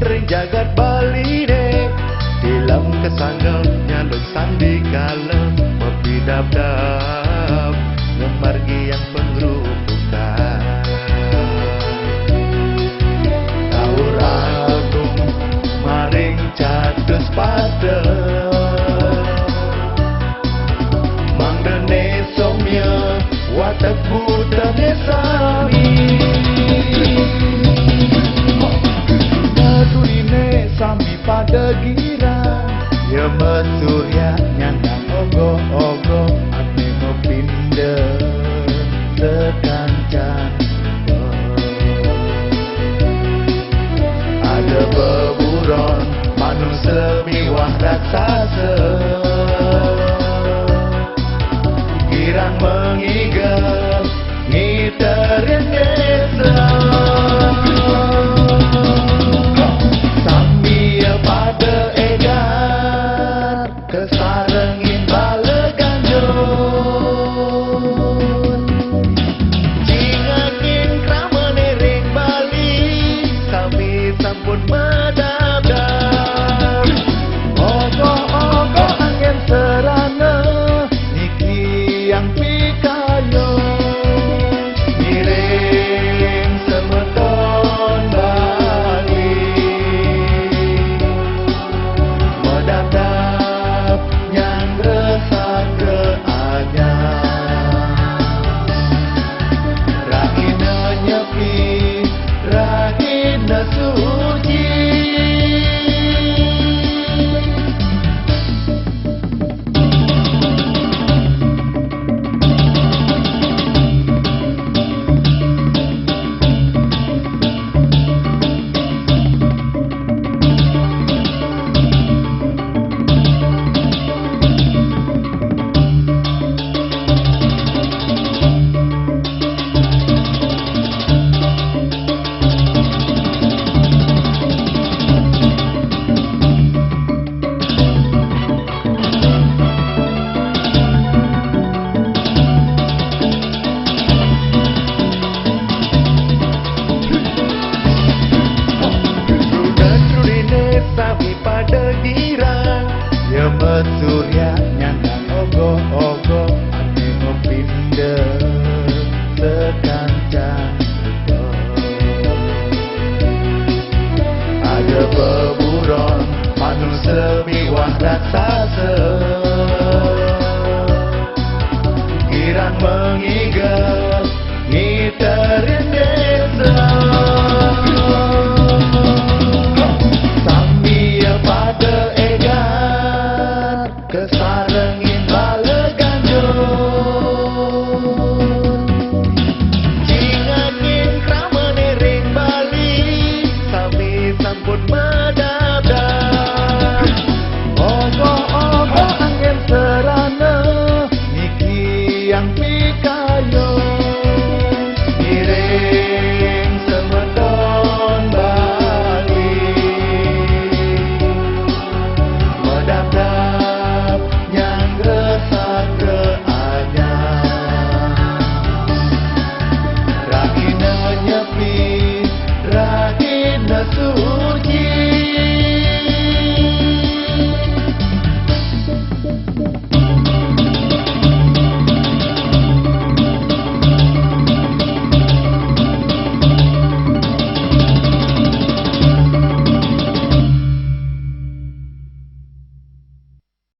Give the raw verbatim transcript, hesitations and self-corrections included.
Ring jagat Baliné, tilem kasangga nyaluk sandikala, mapidabdab ngamargiang pangrupukan. Tawur agung maring catus pada, mangdané somya watek butané sami. Daduriné sami pada girang, Yama Surya nyandang ogoh-ogoh, ané mapinda sakancan. Ada beburon manusa miwah raksasa, girang mangigel ngiterin désa. Sami pada édan kasarengin bala ganjur. Cingakin kramané ring Bali, sami sampun madabdab. Ogoh-ogoh anggén sarana, niki yang pikayun ngiring semeton Bali. Madabdab nyanggra saka anyar. Rahina Nyepi, rahina suci. Daduriné sami pada girang, Yama Surya nyandang ogoh-ogoh, ané mapinda sakancan. Ada beburon manusa miwah raksasa,